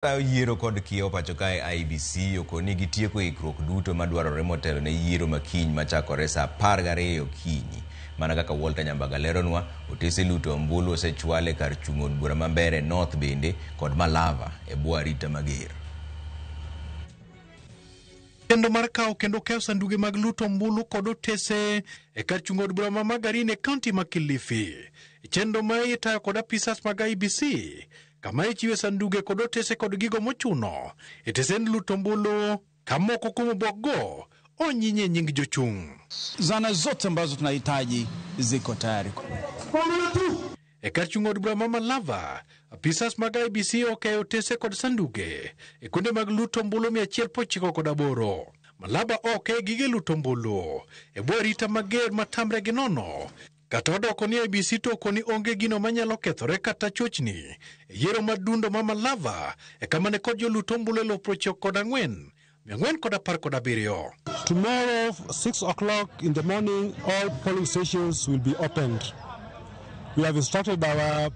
Tayo yiero kod kiewo pacho kae IEBC okoni gitieko ikruok duto madwarore motelo ne yiero makiny machakore saa 12 okinyi. Mana kaka Walter Nyambaga leronwa, otese luto ombulu osechwal e kar chung' od bura ma Mbeere North bende kod Malava e bwo arita mager. Chenro mar kawo kendo keyo sanduge mag luto ombulu kod otese e kar chung' od bura ma Magarini e kaunti ma Kilifi. Chenro ma itayo kod apisas mag IEBC kama ichiwe sanduge kod otese kod gigo mochuno e tesend luto ombulu ka moko kuom obokgo onyinye nying jochung'. Zana zote ambazo tunahitaji ziko tayari. E kar chung' od bura ma Malava, apisas mag IEBC okeyo otese kod sanduge e kuonde mag luto ombulu 198. Malava oke gige luto ombulu e bwo arita mager matamre gi nono. Kata odoko ni IEBC to okoni onge gino manyalo kethore kata chochni e yiero mar dundo ma Malava e kama ne kod joluto ombulu 94,417. Tomorrow, 6 o'clock in the morning, all polling stations will be opened. We have instructed our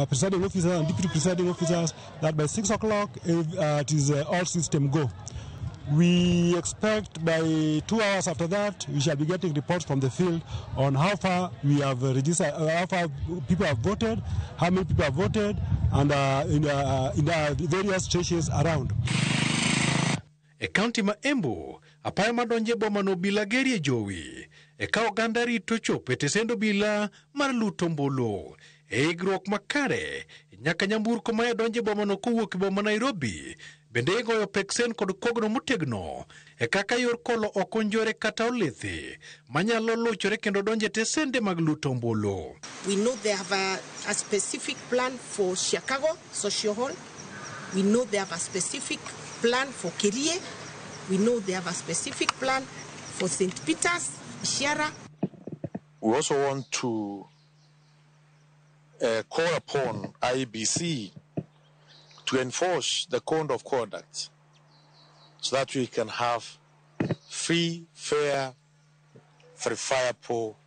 presiding officers and deputy presiding officers that by 6 o'clock it is all system go. We expect by 2 hours after that, we shall be getting reports from the field on how far we have registered, how far people have voted, how many people have voted, and in the various stations around. E kaunti ma Embu, apaya madonje boma no obila gerie jowi. E ka oganda rito chopo e tesend obila mar luto ombulu. E ikruok makare, nyaka nyamburko ma donje boma no kowuok e boma Nairobi, bende igoyo peksen kod kogno motegno e kaka yor kolo ok onjore kata olithi manyalo luchore kendo donje tesende mag luto ombulu. We know they have a specific plan for Chicago Social Hall. We know they have a specific plan for Kerie. We know they have a specific plan for St. Peter's, Shiara. We also want to call upon IEBC to enforce the code of conduct so that we can have free, fair, verifiable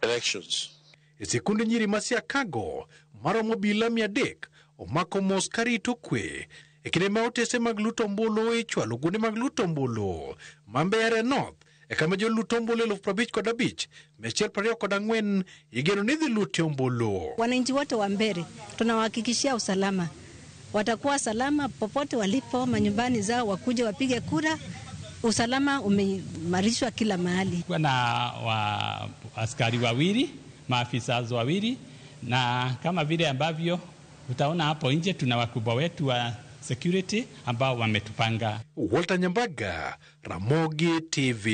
elections. E sikund nyiri ma Siakago maromo obila 300 omako mos karito kwe e kinde ma otese mag luto ombulu ichwalo kuonde mag luto ombulu ma Mbeere North e kama joluto ombulu 55,124 igeno ni dhi lutie ombulu. Wananchi wote wa Mbeere tunawahakikishia usalama, watakuwa salama popote walipo manyumbani zao, wakuje wapige kura. Usalama umeimarishwa kila mahali. Kuna askari wawili, maafisa wawili, na kama vile ambavyo utaona hapo nje tuna wakubwa wetu wa security ambao wametupanga. Walter Nyambaga, Ramogi TV.